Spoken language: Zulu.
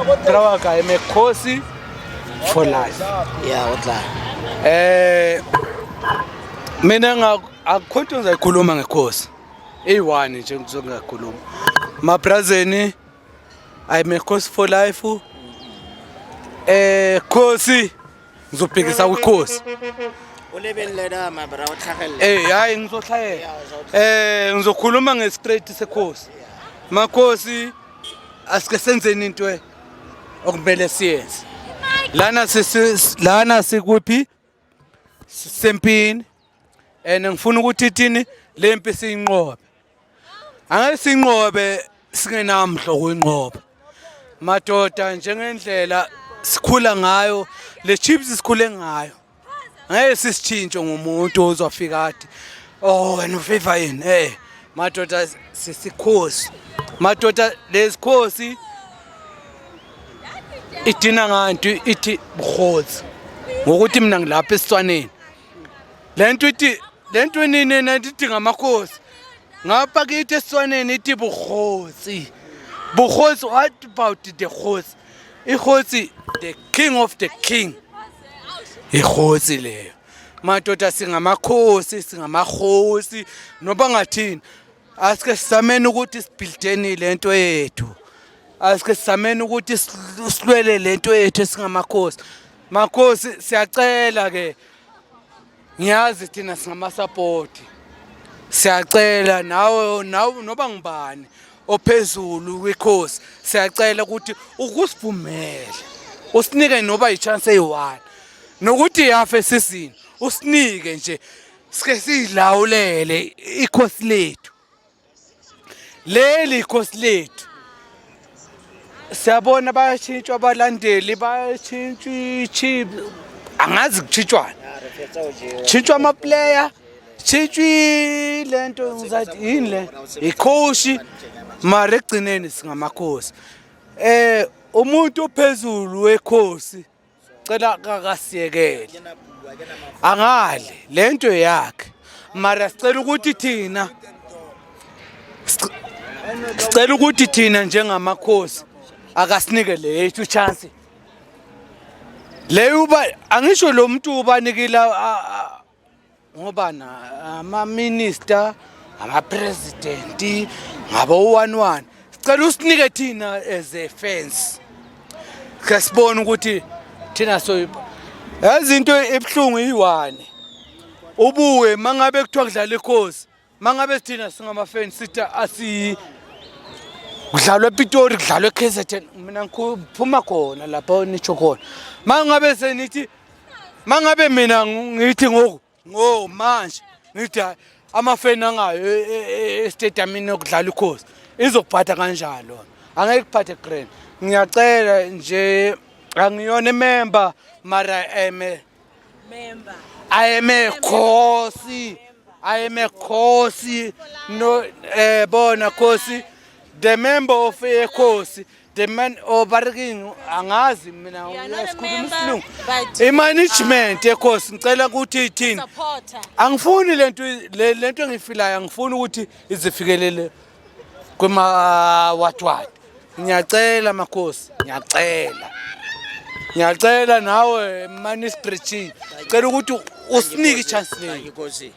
Bra wa ka, I'm a Khosi for life. Ya, o tla. Mina akukho into engizayikhuluma ngekhosi. Eyi-one nje ngizongakhuluma. Mabrazeni, I'm a Khosi for life. Khosi ngizobhekisa kwikhosi. O lebelele da mabra o tlhagelela. Hayi, ngizohlayela. Ngizokhuluma nge-straight sekhosi. Makhosi, asike senzeni into okumele siyenze. Lana sisi, lana sikuphi? Sempini. And ngifuna ukuthi thini lempi siyinqobe. Angeke sinqobe singenamhlo kuyinqoba. Madoda, njengendlela sikhula ngayo, le Chiefs sikhule ngayo. Ngeke sisitshintshe ngumuntu ozofika athi, "Oh, wena uFIFA yini?" Madoda, sisikhosi. Madoda, lesikhosi idina nganto ithi bukhosi. Ngokuthi mina ngilapha esitswaneni. Lento ithi lento nini ithi ngamakhosi. Ngapha kithi esitswaneni ithi bukhosi. Bukhosi, what about the khosi? Ikhosi, the king of the king. Ikhosi leyo. Madoda, singamakhosi, singamakhosi noba ngathini. Asike sizameni ukuthi sibuildeni lento yethu. Asike sizameni ukuthi silwele lento yethu esingamakhosi. Makhosi, siyacela ke. Ngiyazi thina singamasupport. Siyacela nawe noba ngibani ophezulu kwikhosi, siyacela ukuthi ukusivumele usinike noba i-chance eyi-one, nokuthi yafe season usinike nje sike siyilawulele ikhosi lethu. Leli ikhosi lethu. Siyabona bayashintshwa abalandeli, bayashintshwa i-Chiefs, angazi kushintshwana, tshintshwa ama-player, tshintshwa lento, ngizathi yini le, i-coach, mara ekugcineni singamakhosi. Umuntu ophezulu wekhosi, cela kakasiyekele angale lento yakhe, mara sicela ukuthi thina njengamakhosi akasinike lethu chance leyo. Uba angisho lo muntu ubanikile ngoba na ama-minister, ama-president, ngabo one one, sicela usinike thina as a fans ke sibone ukuthi thina. So yazi into ebuhlungu iyi-one, ubuye mangabe kuthiwa kudlala ikhosi, mangabe thina singama-fans sithi asi kudlalwa ePitori, kudlalwa eKZN, mina ngiphuma khona lapho nitsho khona. Mangabe senithi, mangabe mina ngithi ngoku ngo manje ngithi hayi, amafeni angayo estadiumini okudlala ikhosi, izokuphatha kanjalo? Angeke kuphathe grand. Ngiyacela nje, angiyona member, mara eme Member. I am a khosi, I am a khosi. No, bona khosi, the member of a khosi, the man obarking, angazi mina. You are not a Sikhuluma member, isilungu. but I-management yekhosi, ngicela ukuthi ithini. Supporter. Angifuni lento lento engifilayo, angifuni ukuthi izifikelele kwema-watwat. Ngiyacela makhosi, ngiyacela, ngiyacela nawe manistration, cela ukuthi usinike i-chance leyo. Nkosi.